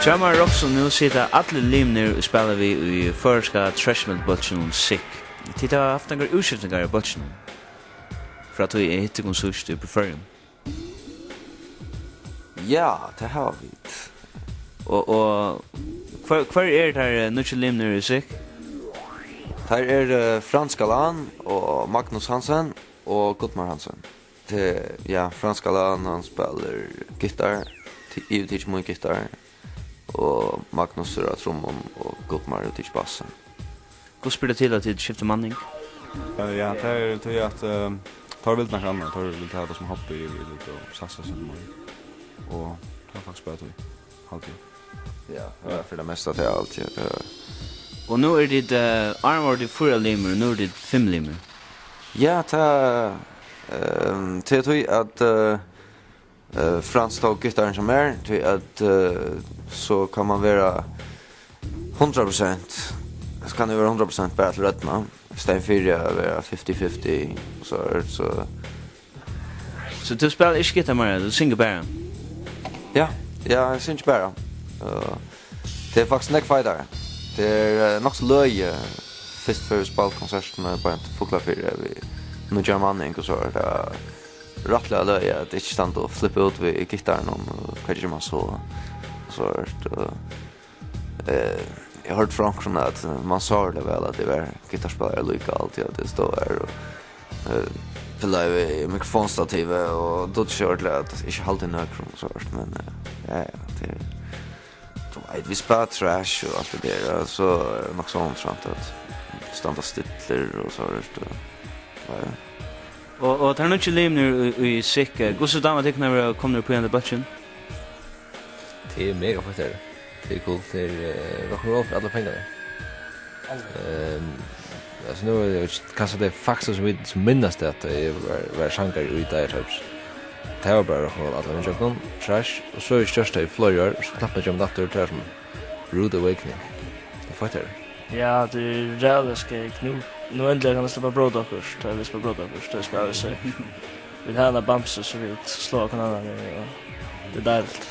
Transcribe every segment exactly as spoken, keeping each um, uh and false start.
Hjá mær, Ross, og nú sita allir limnir og spæla við í føroyska thrash metal bólkinum Sick. Tit hava havt nakrar útskiftingar í bólkinum, frá tí eg hitti tykkum síðst í Føroyum. Ja, tað hava vit. Og, og hvør, hvør eru teir, eh, nýggju limnir í Sick? Teir eru, eh, Frans Galan og Magnus Hansen og Gudmar Hansen. Tað, ja, Frans Galan, hann spælir gittar, ti-, yvirtikið mín gittar, og Magnus er á trummum, og Gudmar hevur tikið bassin. Hvussu ber tað til, at tit skifta manning? Eh, ja, tað er tí at, eh, teir vildu nakað annað, teir vildu hava tað sum hobby, og vildu satsa seg meir. Og tað er faktiskt bara tí, haldi eg. Ja, ja, fyri tað mesta, tað er altíð, ja. Og nú eru tit, eh, áðrenn vóru tit fýra limir, nú eru tit fimm limir. Ja, tað, ehm, tað er tí at, eh, eh, Frans tók gittarin hjá mær, tí at, eh, so kann man vera hundrað prosent, so kann eg vera hundrað prosent bara til røddina, í staðin fyri at vera fifty fifty, og so er, so So tú spælir ikki gittar meira, tú syngur bara? Ja, ja, eg syngi bara. Og tað er faktiskt nógv feitari. Tað er, eh, nokk so løgið. Fyrst fór eg spælt konsert við Beintu Fuglafirði við nýggja manning, og so er tað rættiliga løgið at ikki standa og flippa út við gittarinum, og hvat ger man so? Og so er tað, eh, eg hoyrdi frá onkrum, at, eh, man sá ordiliga væl, at eg var gittarspælari líka, altíð, at eg stóð har og, eh, filaði við mikrofonstativið og dugdi ordiliga at ikki halda í nøkrum og so, men, eh, ja, ja, tað er, tú veit, vit spæla thrash og alt tað har, og so er nokk so umráðandi at standa stillur og so, ja, ja. Og, og teir nýggju limirnir í, í Sick, eh, hvussu dámar tykkum at vera komnir upp í henda bólkin? Tað er mega feitt, tað er. Tað er cool, tað er, eh, rock'n'roll fyri allar pengarnar. Ehm, altso, nú er tað kanska tey faktiskt sum vit, sum minnast tað, at eg var, var sangari í Dire Straits. Tað var bara rock'n'roll allan ígjøgnum, thrash, og so hevur eg gjørt tað í fleiri ár, so klappa eg ígjøgnum aftur, tað er sum rude awakening. Tað er feitt, tað er. Ja, tað er ræðuliga skægt. Nú, nú endiliga kann eg sleppa at bróta okkurt. Tá eg vil sleppa at bróta okkurt, tá eg spæli, so vit hava eina bamsu, so vit sláa hvønn annan, og tað er deiligt.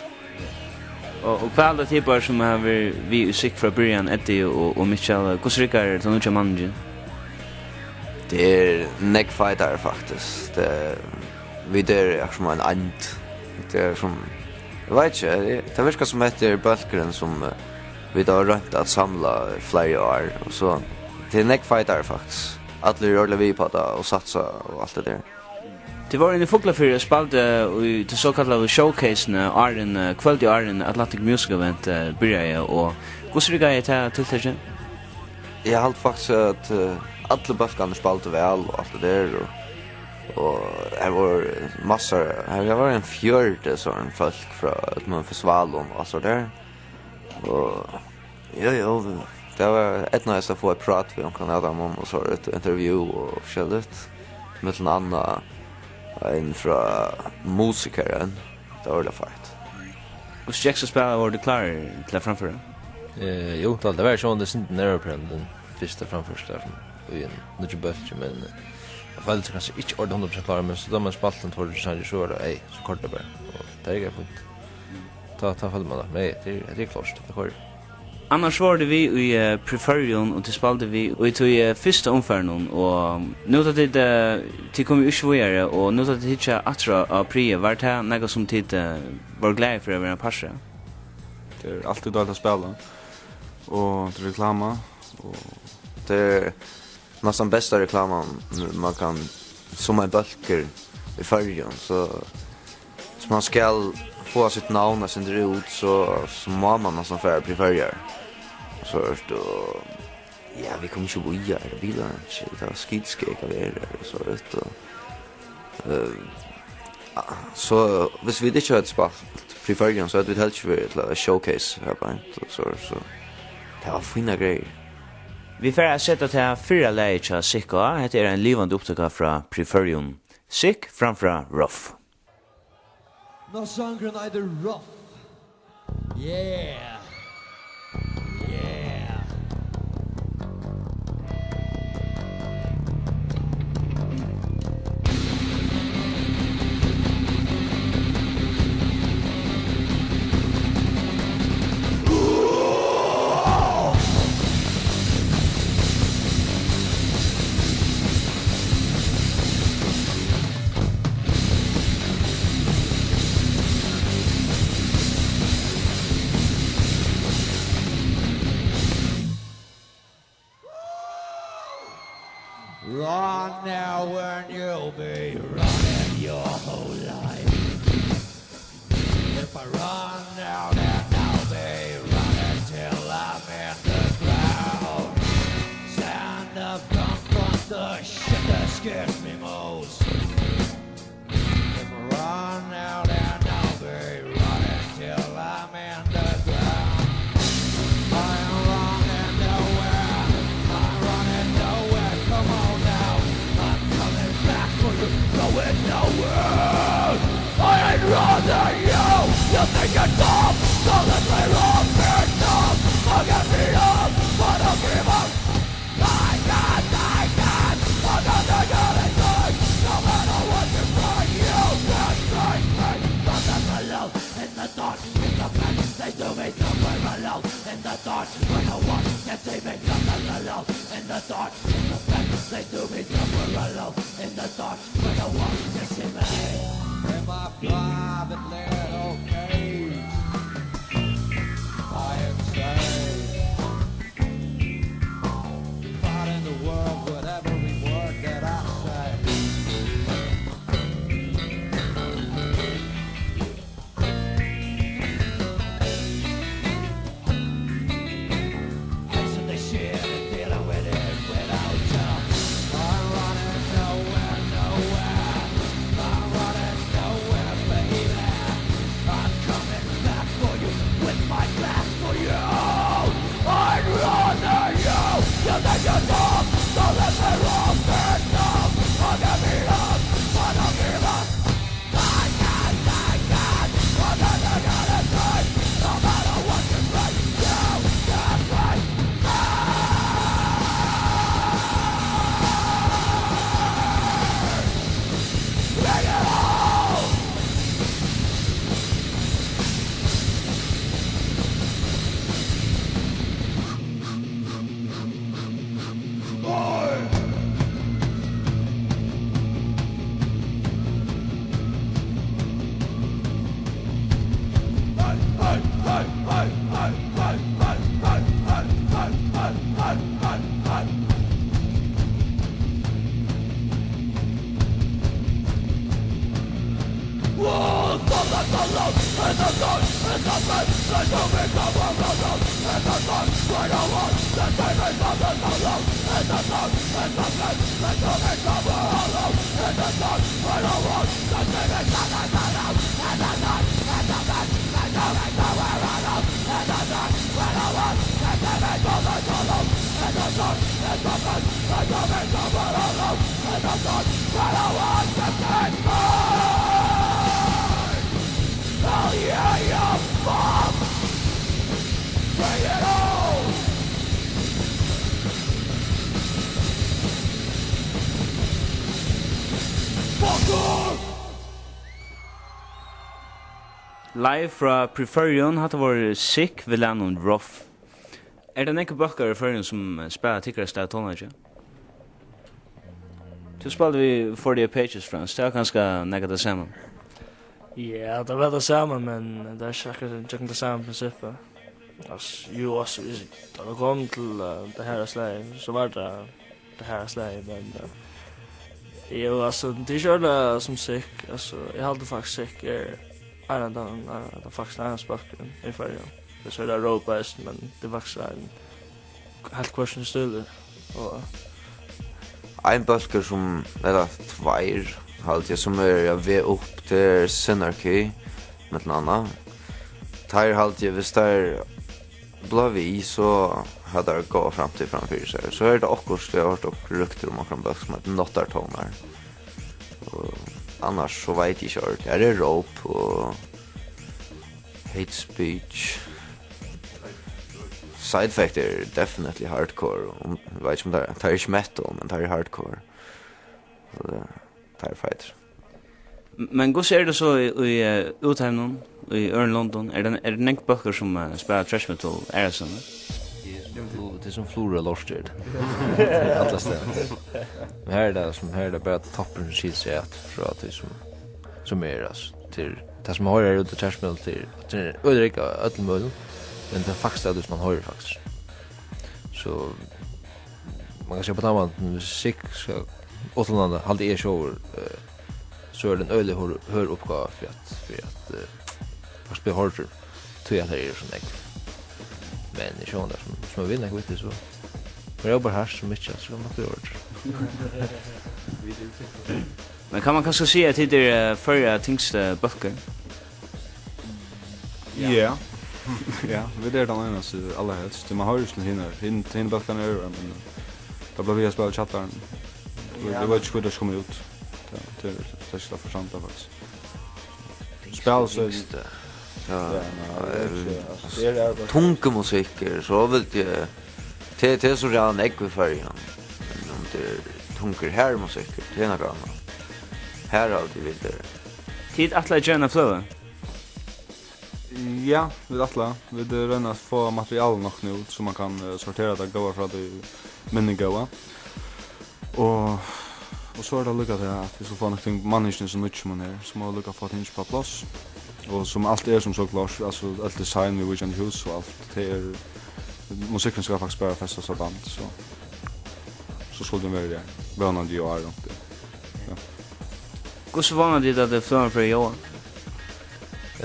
Og, og hvat halda tit báðir, sum hava verið við í Sick frá byrjan, Eddie og, og Mikkjal, hvussu riggar tað nýggja manningin? Tað er nógv feitari, faktiskt. Tað, vit eru akkurát sum ein eind. Tað er sum, eg veit ikki, eg, tað virkar sum hetta er bólkurin sum, eh, vit hava roynt at samla í fleiri ár, og so, tað er nógv feitari, faktiskt. Allir eru ordiliga við upp á tað og satsa og alt tað har. Tit vóru inni í Fuglafirði og spældu í tí sokallaðu showcasini áðrenn, eh, kvøldið áðrenn Atlantic Music Event, eh, byrjaði, og hvussu riggaði tað tiltakið? Eg haldi faktiskt, at, eh, allir bólkarnir spældu væl og alt tað har, og, og her vóru massar, her, her vóru ein fjøruti sovorðin fólk frá øllum festivalum og alt tað har. Og, jú, jú, tað var, eydnaðist at fáa eitt prát við onkran av teimum, og so eitt intervju og forskelligt. Millum annað ein frá Musikarin. Tað var ordiliga feitt. Hvussu gekk so spælið? Vóru tit klárir til at framføra? Eh, jú, tað, tað var sjálvandi sindur nervepirrandi, tann fyrsta framførslan har, sum í ein nýggjum bólki, men, eh, eg føldi meg kanska ikki ordiliga hundrað prosent klár, men so tá man spældi tveir, tríggjar sangir, so var tað, ey, so koyrdi tað bara. Og tað gekk fínt. Tá, tá føldi man tað. Men ey, tað er, tað er klárt, tað koyrir. Annars vóru tit við í, eh, Prix Føroyar, og tit spældu við í tí, eh, fyrsta umfarinum, og nú tá tit, eh, tit komu jú ikki víðari, og nú tá tit hyggja aftur á, á Prix, var tað nakað sum tit, eh, vóru glaðir fyri at vera ein partur av? Tað er altíð deiligt at spæla, og tað er reklama, og tað er næstan besta reklaman man kann, sum ein bólkur í Føroyum, so, so man skal fáa sítt navn eitt sindur út, so, so má man næstan fara upp í Føroyar. So er tað, ja, vit koma ikki víðari, vit lata ikki, tað var skitskeg at vera her, og so er tað, eh, ah, so, hvis vit ikki høvdu spælt Prix Føroyar, so høvdu vit helst ikki verið til at showcase her beint, og so, so, tað var fínar greiðir. Vit fara at seta tað fyrra lagið hjá Sick á. Hetta er ein livandi upptøka frá Prix Føroyar. Sick framfrá Ruff. Ná, sangurin eitur Ruff. Yeah. Yeah. Run now when you'll be running your whole life. If I run now, then I'll be running till I'm in the ground. Stand up, confront the shit that scares me most. If I run now, then I'll be running till I'm in the ground. I ain't running nowhere. I ain't running nowhere. Come on now. I'm coming back for you. Going nowhere. I ain't running you. You think you're dumb. So let me run for dumb. I'll get beat up, but I'll give up. In my private little cage, I am safe. Fighting the world with every word that I say. Facing the shit and dealing with it without you. I'm running nowhere, nowhere. I'm running nowhere, baby. I'm coming back for you with my back for you. I'd rather you, you think you're dumb, so let me run for dumb. I'll give it up, but I'll give up. I can't take it. I'm never gonna take, no matter what you say, you can't break me. Bring it on! Live frá Prix Føroyum, hatta vóru Sick við lagnum Rough. Er tað nógvir bólkar í Føroyum, sum, eh, spæla tykkara slag tónleiki? Tú spældi við Forty Apaches, Frans. Tað var kanska nakað tað sama? Ja, tað var tað sama, men tað er ikki akkurát gjøgnum tað sama prinsippið. Altso, jú, altso, tá tað kom til, eh, tað harða slagið, so var tað tað harða slagið, men, eh, jú, altso, tað er ikki ordiliga sum Sick, altso, eg haldi faktiskt Sick er ein av teimum, ein av teimum, faktiskt ein av bólkunum í Føroyum. Tað er so er tað Rough eisini, men tað er faktiskt ein heilt hvør sín stílur, og ein bólkur sum, ella tveir, haldi eg, sum er á veg upp, tað er Synarchy, millum annað. Teir haldi eg, viss teir blíva við, so hava teir góða framtíð framfyri sær. So er tað okkurt, eg havi hoyrt okkurt ryktur um onkran bólk sum eitur Náttartónar. Og annars so veit eg ikki orðið. Har er Rough og Hate Speech. Side Effect er definitely hardcore. Um, eg veit ikki um tað er, tað er ikki metal, men tað er hardcore. So tað, tað er feitur. M-, men hvussu er tað so í, í, eh, útheiminum, í øðrum londum? Er tað, er tað nógv bólkar sum, eh, spæla thrash metal aðrastaðni? Tað er sum flu-, tað er sum flugur og lortur. Allastaðni. Men her er tað sum, her er tað bara toppurin sum skilur seg út frá tí sum, sum er, altso. Tað er, tað sum man hoyrir úti í thrash metal, tað er, tað er øgiliga nógv av øllum møguligum, men tað er faktiskt tað sum man hoyrir faktiskt. So Man kann siga á tann mátan, musikk skal uttanlanda, haldi eg sjálvur, eh, so er tað ein øgiliga hør, hør uppgáva fyri at, fyri at, eh, fólk blíva hoyrd, tí at tað eru so nógv. Men eg sjálvur, sum, sum er við nógv við tí, so man rópar hart sum ikki, so kann man blíva hoyrdur. Men kann man kanska siga, at tit eru, eh, Føroya tyngsti bólkur? Ja. Ja. Ja, vit eru tann einasti, allarhelst. Tí man hoyrir ikki til hinar, hin, til hinar bólkarnar eru, men tað blívur við at spæla í kjallaranum. Vit, ja, vit vita ikki, hví tað skal koma út. Tað, tað er, tað er ikki forsent, faktiskt. Spæla so yngsta. Ja, ja, nei, tað er ikki, altso, tað er, er bara tungur musikkur, so vildi eg, tað, tað er so ræðuliga nógv í Føroyum. Men um tað er tungur harður musikkur, tað er nakað annað. Har haldi eg vit eru. Tit ætla at gera eina fløgu? Ja, vit ætla. Vit, eh, royna at fáa material nokk nú, so man kann, eh, sortera tað góða frá tí minni góða. Og, og so er tað líka tað, at vit skulu fáa nøkur ting, manningin er so nýggj, sum hon er, so má líka fáa ting upp á pláss. Og sum alt er sum so klárt, altso, alt design við víkjandi hús og alt, tað er, musikkurin skal faktiskt bara festast á band, so, so skuldi hon verið har, vónandi í ár, onkuntíð. Ja. Hvussu vóna tit, at fløgan fer at ljóða?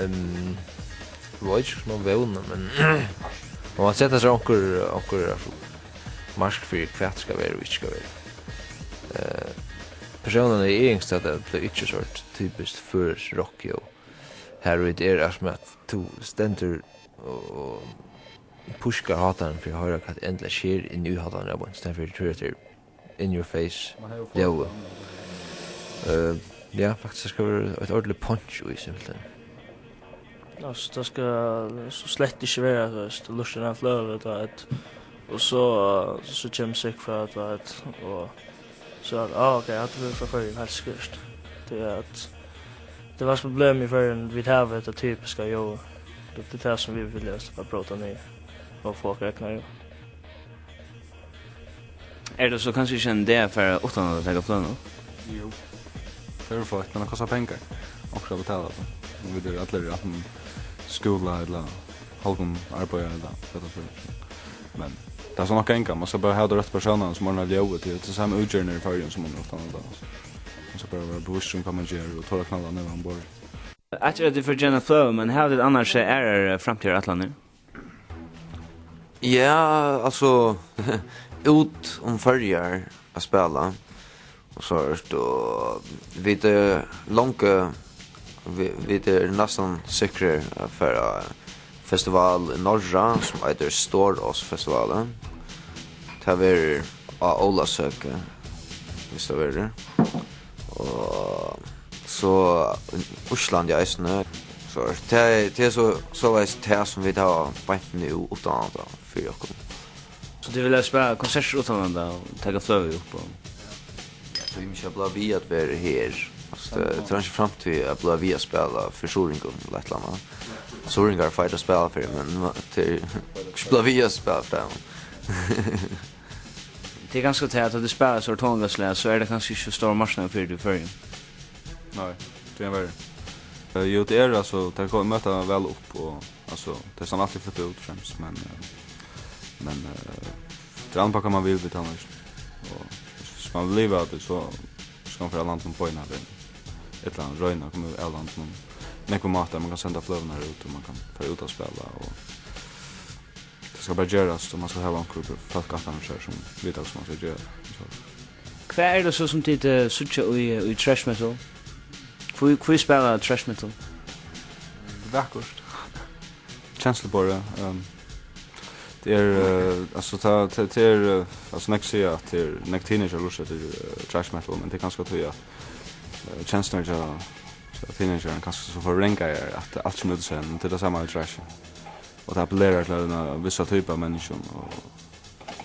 Ehm, eg veit ikki, hvussu man vónar, men man má seta sær onkur, onkur, altso, mark fyri, hvat skal vera og ikki skal vera. Eh, persónliga eri eg ynskt, at tað blívur ikki so eitt typiskt føroyskt rokkljóð. Har vit er, er sum at tú stendur og, og pískar hátaran fyri at hoyra, hvat endiliga sker inni í hátaranum, í staðin fyri at tú hoyrir, at tað er in your face ljóðið. Eh, ja, faktiskt, tað skal vera eitt ordiligt punch í, simpelthen. Altso, tað skal so slett ikki vera, tú veitst, lurta eftir einari fløgu, tú veitst, og so, so kemur musikk frá, tú veitst, og so er tað, ah, ok, hatta er frá Føroyum, heilt sikkurt. Tað er at, tað er faktiskt problemið í Føroyum, vit hava hetta typiska ljóðið. Tað, tað er tað, sum vit vilja sleppa at bróta niður og fáa okkara egna ljóð. Er tað so kanska ikki ein idé at fara uttanlands at taka fløguna upp? Jú. Tað er feitt, men tað kostar pengar. Okkurt at betala tað. Og vit eru allir antin skúla ella hálvgum arbeiða ella hvat tað er. Men tað er so nokk at ganga. Man skal bara hava teir røttu persónarnar sum ordna ljóðið til, til sama útgerðina í Føroyum sum man er uttanlands. Man skal bara vera bevisst um hvat man ger og tora at knalla nevan á borðið. Eftir at tit fara at gera fløgu, men hava tit annars, eh, aðrar, eh, framtíðarætlanir? Ja, altso, út um Føroyar at spæla. Og so er tað, og vit eru longu, vi-, vit eru næstan sikrir at fara á festival í Noregi, sum eitur Storås Festival. Tað verður á Ólavsøku, viss tað verður. Og so Íslandi eisini. So tað, tað er so, soleiðis tað, sum vit hava beint nú uttanlands fyri okkum. So tit vilja spæla konsertir uttanlands og taka fløgu upp og... Vit mugu ikki blíva við at vera her. Altso, tað, tað er ikki framtíð at blíva við at spæla fyri suðuroyingum ella eitt ella annað. Suðuroyingar eru feitir at spæla fyri, men tað er ikki blíva við at spæla fyri teimum. Tað er kanska tað, at tá tú spælir so tónleikaslag, so er tað kanska ikki so stórur marknaður fyri teg í Føroyum. Nei, tað er verri. Eh, jú, tað er, altso, tað kom, møta væl upp, og, altso, tað er so altíð flott út fremst, men, eh, men, eh, tað er annað, hvat man vil við tónleiki. Og viss man vil liva av tí, so skal man fara úttanlands beinanvegin. Ella royna at koma úr av landinum. Nógvir mátar, man kann senda fløgurnar út, og man kann fara út at spæla, og tað skal bara gerast, og man skal hava onkur fólk aftan á sær, sum vita, hvussu man skal gera. So. Hvat er tað so, sum tit, eh, síggja í, í thrash metal? Hví, hví spæla thrash metal? Vakurt. Kensluborið, ehm, tað er, eh, altso, tað, tað, tað er, eh, altso, nógv siga, at tað er nógv teenagerar lurta eftir, eh, thrash metal, men tað er kanska tí, at, eh, kenslurnar hjá, hjá teenagerum kanska so forvrengaðar, at alt kemur út í senn, men tað er tað sama við thrash. Og tað appellerar til eina vissa typu av menniskjum, og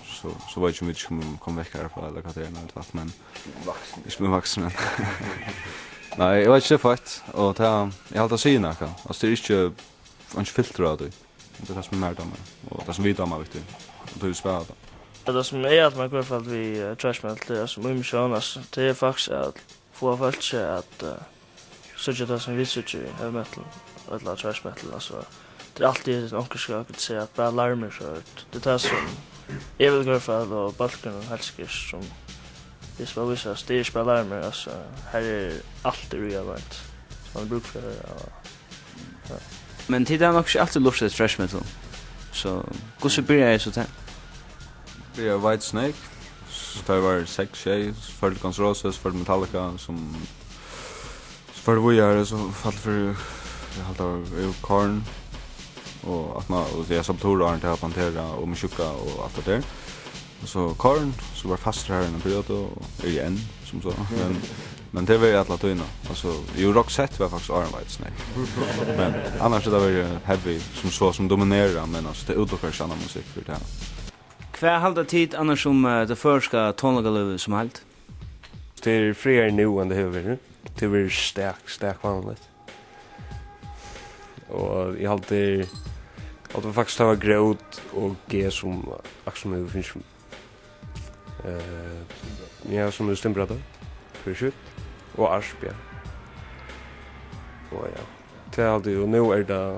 so, so veit eg ikki, um vit koma, koma vekk harfrá, ella hvat tað er, nei, veit alt, men... Vaksin. Ikki meir vaksin, men... Nei, eg veit ikki, tað er feitt, og tað, eg haldi, tað sigur nakað. Altso, tað er ikki, eingin filtur á tí. Tað er tað, sum mær dámar, og tað, sum vit dáma, Victor, og tí vit spæla tað. Ja, tað, sum eg haldi, í hvørt fall, við, eh, thrash metal, tað er, sum í mitt sjónarhorn, altso, tað er faktiskt at fáa fólk at, eh, síggja tað, sum vit síggja í heavy metal, ella thrash metal, altso. Tað er altíð onkur skal siga, at bara larmur, so er tað, tað er tað, sum Eg vil í hvørt fall, og bólkurin helst sum, viss man vísir, at styr spælir meir, altso, her er alt í real life, sum man brúkar fyri at, ja. Men tit hava nokk ikki altíð lurtað eftir thrash metal, so hvussu byrjaði so tað? Byrjaði Whitesnake, so tá eg var seks, sjey, so fór til Guns N' Roses, fór til Metallica, sum, so fór eg víðari, so fall fyri, eg haldi, tað var jú Korn, og at man, og tað er Sepultura, áðrenn tað var Pantera og Meshuggah og alt tað har. Og so Korn, so var fastur har í eina periodu, og eri enn, sum so, men, men tað var í alla tíðina. Altso, jú, Roxette var faktiskt áðrenn Whitesnake. Men annars er tað verið heavy, sum so, sum dominerar, men altso, tað útilukkar ikki annan musikk fyri tað. Hvat halda tit annars um, eh, tað føroyska tónleikalívið sum heild? Tað er frægari nú, enn tað hevur verið. Tað hevur verið stak, stak vanligt. Og eg haldi, haldi faktiskt, tað var Grót og G sum, akkurát sum hevur fingið, eh, ja, sum hevur stimbrað tað. Fyri skjótt. Og Asp, ja. Og ja. Tað haldi eg, og nú er tað,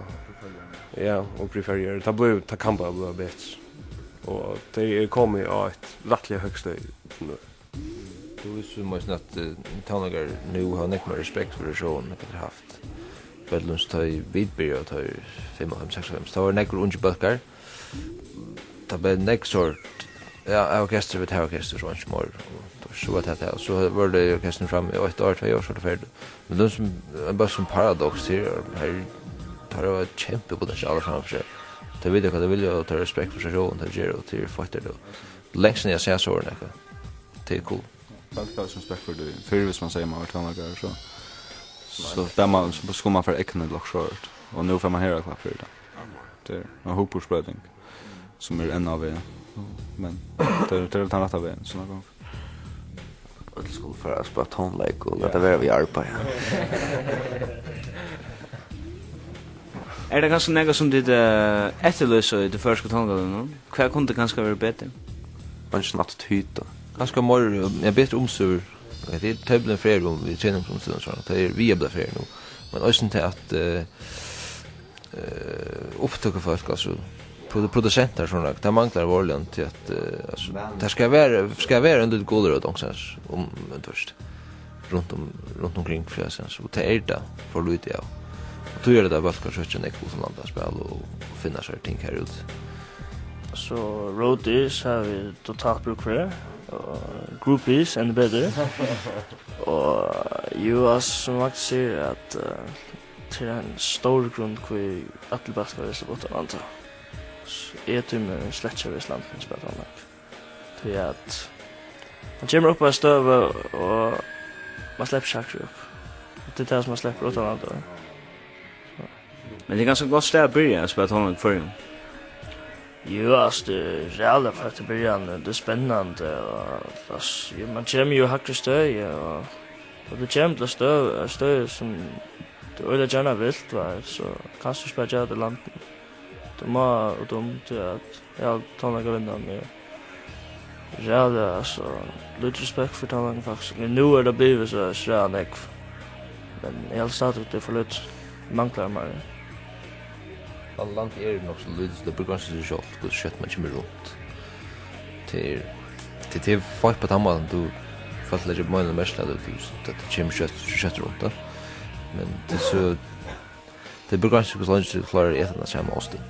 ja, og Prix Føroyar. Tað blívur, tað kann bara blíva betri. Og tey eru komin á eitt rættiliga høgt støði nú. Tú vísir mær at, eh, tónleikarar nú hava nógv meira respekt fyri sjónum, enn tey hava havt. Bæði tá ið vit byrjaðu, tá í fimmoghálvfems, seksoghálvfems, tá vóru nógvir ungir bólkar. Tá bleiv nógv sort, ja, orkestur við orkestur, so einki meir. Og so var tað tað. So vóru tey í orkestrinum frammi í eitt ár, tvey ár, so var tað ferdigt. Men tað sum, ein bólkur sum Paradox her, her, teir hava eitt kempipotential framman fyri sær. Teir vita hvat teir vilja, og teir hava respekt fyri sær sjálvum, teir gera, og teir eru feitir, og leingi síðan eg havi sæð sovorðið nakað. Tað er cool. Fólk hava respekt fyri tí. Fyrr, viss man segði man var tónleikari, so, so der man, so skuldi man fara egna til okkurt sovorðið. Og nú fær man herðaklapp fyri tað. Tað er ein hugburðsbroyting, sum er enn á veg. Men tað er, tað er tann rætta vegin, so nokk. Øll skulu fara at spæla tónleik og lata vera við arbeiði. Er tað kanska nakað sum tit, eh, eftirlýsa í tí føroyska tónleikalívinum? Hvat kundi kanska verið betri? Eingin attitúta. Kanska meir, ja, betri umsvøvur. Ok, tað er tøpiliga ferð um við treningsumstøðum og sovorðið. Tað er við at blíva ferð nú. Men eisini til at, eh, eh, upptøkufólk, altso produ-, produsentar og sovorðið, tað manglar veruliga til at, eh, altso, tað skal vera, skal vera ein lítil gulrót onkustaðni um, men tú veitst, runt um, runt umkring, fyri at siga so, og tað er tað for lítið av. Og tí er tað bólkar søkja nógv uttanlanda at spæla og, og finna sær ting her úti. So roadies hava vit totalt brúk fyri, og groupies enn betur. Og jú, altso, sum Magnus sigur, at, eh, tað er ein stór grund, hví allir bólkar vilja sleppa uttanlanda. S-, eg tími slett ikki at vera í Íslandi og spæla tónleik. Tí at man kemur upp á eina støðu, og man sleppur ikki hægri upp. Tað er tað, sum man sleppur uttanlanda. Men tað er ganska gott stað at byrja at spæla tónleik í Føroyum. Jú, altso, tað er ræðuliga feitt í byrjanini, tað er spennandi, og, altso, jú, man kemur jú í hægri støði, og, og tú kemur til støð-, støði, sum tú øgiliga gjarna vilt, va, so kanst tú ikki bara gera tað í landinum. Tú má út um, tí at, ja, tónleikavinnan er ræðuliga, altso, lítið respekt fyri tónleikum, faktiskt. Men nú er tað blivið so, so ræðuliga nógv. Men eg haldi stadigvæk, tað er for lítið. Manglar meir. Al-, landið er nokk so lítið, so tað brúkar seg sjálvt, hvussu skjótt man kemur runt. Tað er, tað, tað er feitt á tann mátan, tú fólk leggja meira merki til, at tú, at tú kemur skjótt, skjótt runt, tá. Men tað er so, tað brúkar seg, hvussu leingi tú klárar at eta hana sama ostin.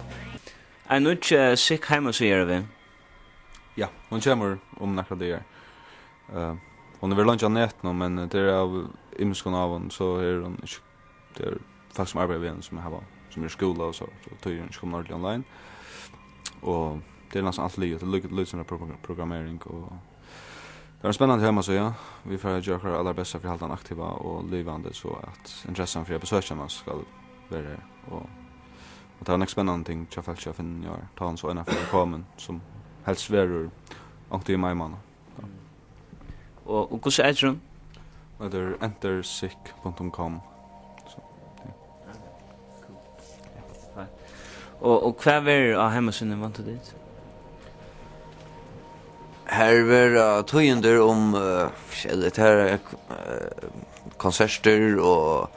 Ein nýggj, eh, sick heimasíða er við. Ja, hon kemur um nakrar dagar. Eh, hon hevur verið leingi á netinum, men tað er av ymiskum ávum, so er hon ikki, tað er fólk, sum arbeiða við henni, sum hava, sum eru í skúla og so, so tí er hon ikki komin ordiliga online. Og tað er næstan alt liðugt, tað er líka, líka sum programmering, og tað er ein spennandi heimasíða. Vit fara at gera okkara allarbesta fyri at halda hana aktiva og livandi, so at interessan fyri at besøkja hana skal vera her. Og, og tað er nógv spennandi ting hjá fólki at finna í ár, tá hon so einaferð er komin, sum helst verður onkuntíð í mai mánað. Og, og hvussu eitur hon? Hon eitur entersick punktum com. So, ja. Og, og hvat verður á heimasíðuni, vænta tit? Her verða tíðindi um, eh, forskelligt. Her er, eh, konsertir og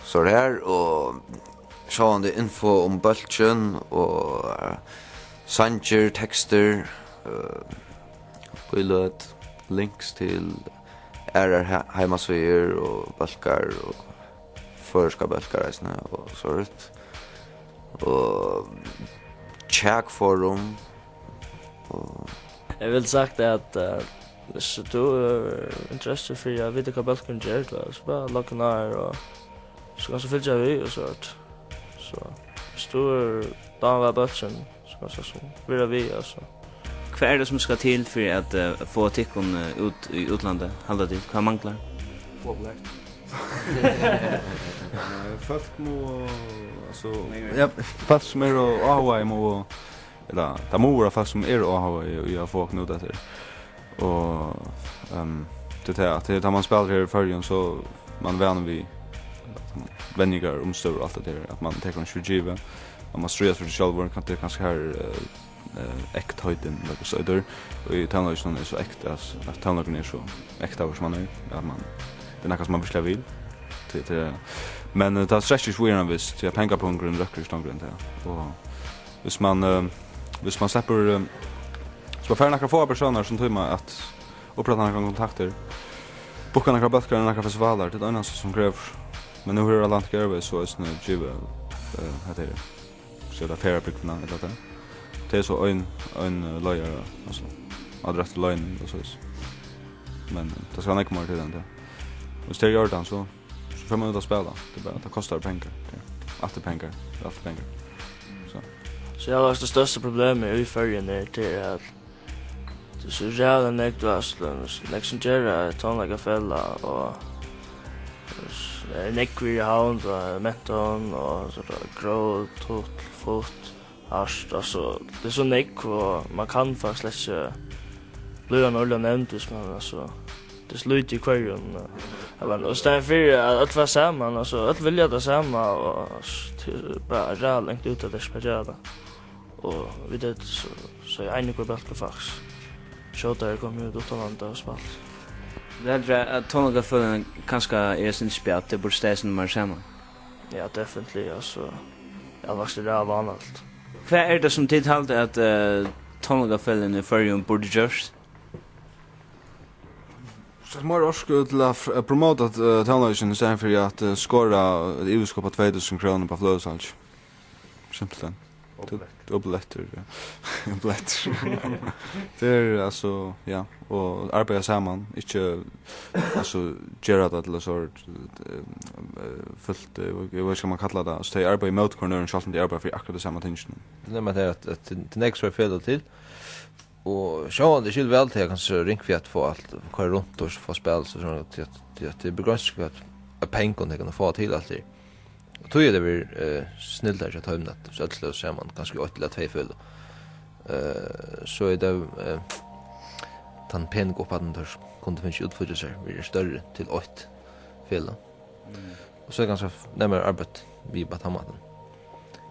so her, og sjálvandi info um bólkin og, eh, sangir, tekstir, eh, íløt, links til aðrar he-, heimasíður og bólkar og føroyskar bólkar eisini og so vítt. Og kjakforum og Eg vil sagt at, eh, viss tú hevur interessu fyri at vita hvat bólkurin ger, so bara logga inn á her og so kanst tú fylgja við og so vítt. So viss tú hevur dámað bólkin, so kanst tú so vera við, altso. Hvat er tað sum skal til fyri at, eh, fáa tykkum, eh, út í útlandið, halda tit? Hvat manglar? Populært. Eh, fólk mugu, altso, ja, fólk sum eru áhugaði mugu, ella tað mugu vera fólk sum eru áhugaði í, í at fáa okkum út eftir. Og, ehm, tað er tað, at tá man spælir her í Føroyum, so man vanur við venjingar, umstøður og alt tað har, at man tekur einki fyri givið, at man stríðast fyri tí sjálvur, kann, tað er kanska har, eh, eh, ektheitin, ella hvussu eitur, í tónleikinum er so ekta, at, at tónleikurin er so ekta, hvussu man er, at man, tað er nakað sum man virkiliga vil. Til, til, men, eh, tað strekkir ikki víðari enn vist, tí at pengapungurin røkkur ikki longur enn tað. Og viss man, eh, viss man sleppur, eh, so fær nakrar fáar persónar sum tíma at upprætta nakrar kontaktir, bukka nakrar bólkar og nakrar festivalar, tað er tað einasta sum krevur. Men nú hevur Atlantic Airways so eisini givið, eh, hetta her, so er tað ferðabrúgvina, ella tað. Tað er so ein, ein, eh, leiðara, altso, á rættu leiðini, og so. Men, eh, tað skal nógv meira til enn tað. Viss tað er í ordan, so, so fer man út at spæla. Tað er bara, tað kostar pengar. Tað er, alt er pengar. Tað er alt er pengar. So. So eg haldi, at tað størsta problemið í Føroyum er, tað er, at tað er so ræðuliga nógv, tú veitst, so nógv sum gera eitt tónleikafelag, og tað er nógv í Havn, tað er Mentan, og so er tað Grót, Tutl, Futt, Hart, altso, tað er so nógv, og man kann faktiskt slett ikki blíva ein ordiliga nevnd, viss man, altso, tað er so lítið í hvørjum, eh, men í staðin fyri at øll fara saman, altso, øll vilja tað sama, og s-, tað er bara ræðuliga langt út at tað skal gera tað. Og vit eru so, so í eini hvør bólkur faktiskt. Skjótari komu út uttanlanda og spælt. Tú heldur at tónleikafeløgini kanska eru eitt sindur spjatt, tey burdu staðið eitt sindur meira saman? Ja, definitely, altso. Ja, faktiskt, tað er vánaligt. Hvat er tað sum tit halda at, eh, tónleikafeløgini í Føroyum burdu gjørt? Sett meira orku til at fr-, at promota, eh, tónleikin í staðin fyri at, eh, skora eitt yvirskot á tvey túsund krónur á fløgusalgi. Simpelthen. Oblettur. Oblettur, ja. Oblettur. Tað er, altso, ja, og arbeiða saman, ikki, altso, gera tað til eitt sort, eh, eh, fult, eh, eg veit ikki, hvat man kallar tað. Altso, tey arbeiða ímóti hvørjum øðrum, sjálvt um tey arbeiða fyri akkurát tey sama tingini. Eg nevni tað at, at til, til nógv so er feløg til, og sjálvandi skil væl, tað er kanska ringt fyri at fáa alt, koyra runt og fáa spæl, so, so, tí at, tí at tað er begrensað, hvat av pengum tey kunnu fáa til alt tað. Og tí er tað verið, eh, snildari hjá teimum, at so øll sløðast saman, kanska í eitt ella tvey feløg. Eh, so er tað, eh, tann peningaupphæddin, teir kundu fingið útflýggjað sær, verið størri til eitt felag. Mm. Og so er kanska f-, nærmari arbeitt við á tann mátan.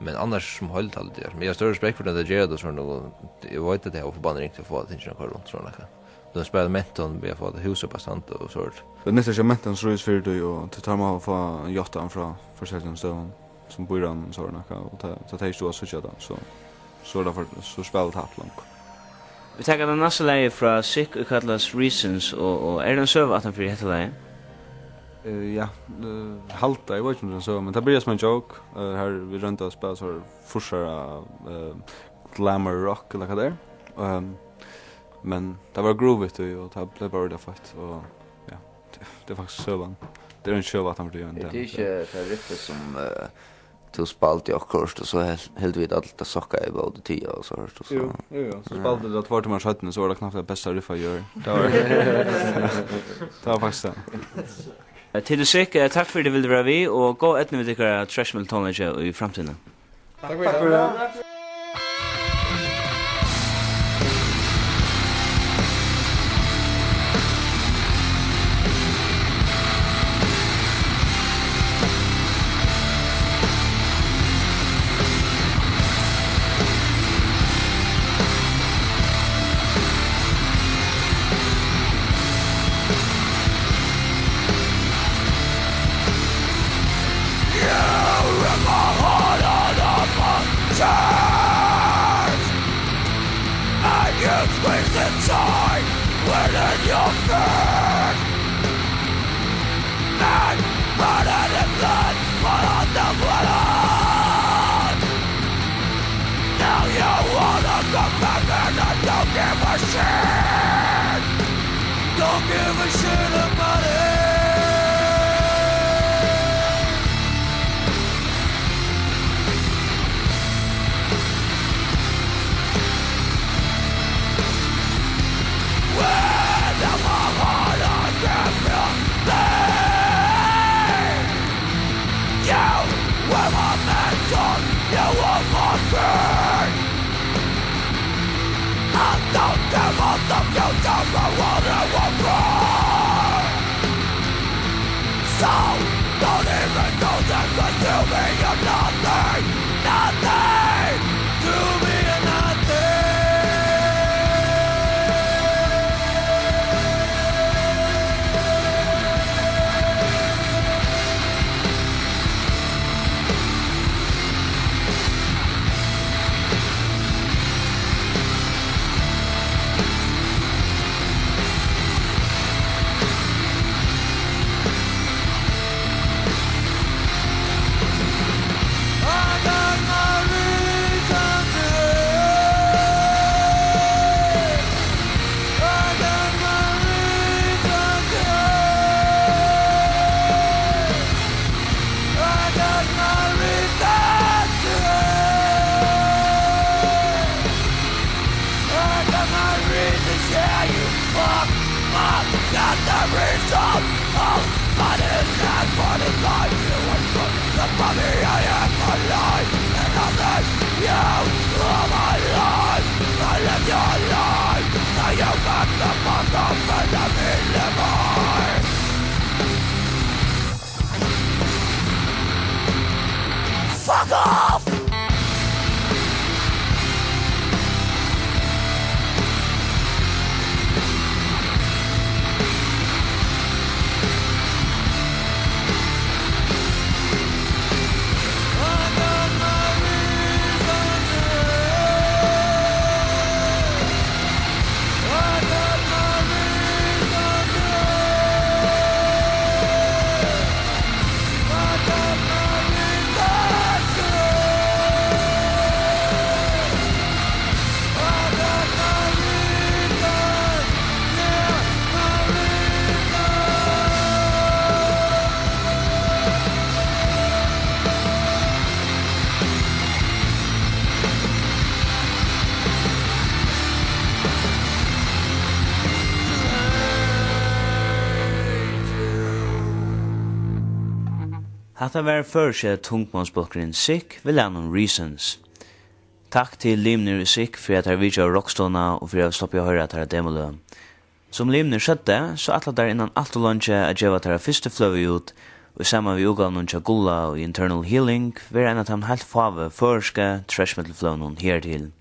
Men annars sum heild haldi eg, men eg havi størri respekt fyri tey, at gera tað sovorðið, og eg veit, at tey hava forbanna ringt at fáa tingini at koyra runt, sovorðið nakað. Tú spælir Mentan við at fáa tað húsið upp at standa og sovorðið. Tað nyttar ikki, at Mentan stríðist fyri tí, og tí teir mugu fáa játtan frá forskelligum støðum, sum býráð og sovorðið nakað, og tá, tá tey ikki duga at síggja tað, so, so er tað for, so spælir tað alt longur. Vit taka tað næsta lagið frá Sick, ið kallast Reasons, og, og er tað ein søga aftan fyri hetta lagið? Eh, ja, eh, halda, eg veit ikki, um tað er ein søga, men tað byrjaði sum ein joke, eh, har vit royndu at spæla so forskelliga, eh, glamour rock, ella hvat tað er. Ehm, men tað var groovy, og tað bleiv bara ordiliga feitt, og ja, tað, tað er faktiskt søgan. Tað er ein søga aftan fyri, men Er tað tað ikki tað riffið sum, eh, tú spældi okkurt, og so hel-, hildu vit øll, tað sokkaði í bóti tíð og so hørt, og so. Jú, jú, jú. So Ja. spældi tað tveir tímar seinni, so var tað knappt tað besta riff eg gjørdi. Tað var, tað var faktiskt tað. Eh, Til Sick, eh, takk fyri at tú vildi vera við, og góða eydnu við tykkara thrash metal tónleiki í framtíðini. Takk fyri. Takk fyri. Inside, within your feet. Men, rooted in blood, but on the blood. Now you wanna come back and I don't give a shit. Don't give a shit about it. So, don't even know that, 'cause to me you're nothing, nothing. To me you're nothing. Fuck off! Hatta var føroyski tungmálsbólkurin Sick við lagnum Reasons. Takk til limir í Sick fyri at teir vitjaðu Rokkstovuna og fyri at hava sloppið at hoyra teirra demoløg. Sum limir søgdu, so ætla teir innan alt ov leingi at geva teirra fyrstu fløgu út, og saman við útgávunum hjá Gulla og Internal Healing verður ein av teimum heilt fáu føroysku thrash metal fløgunum higartil.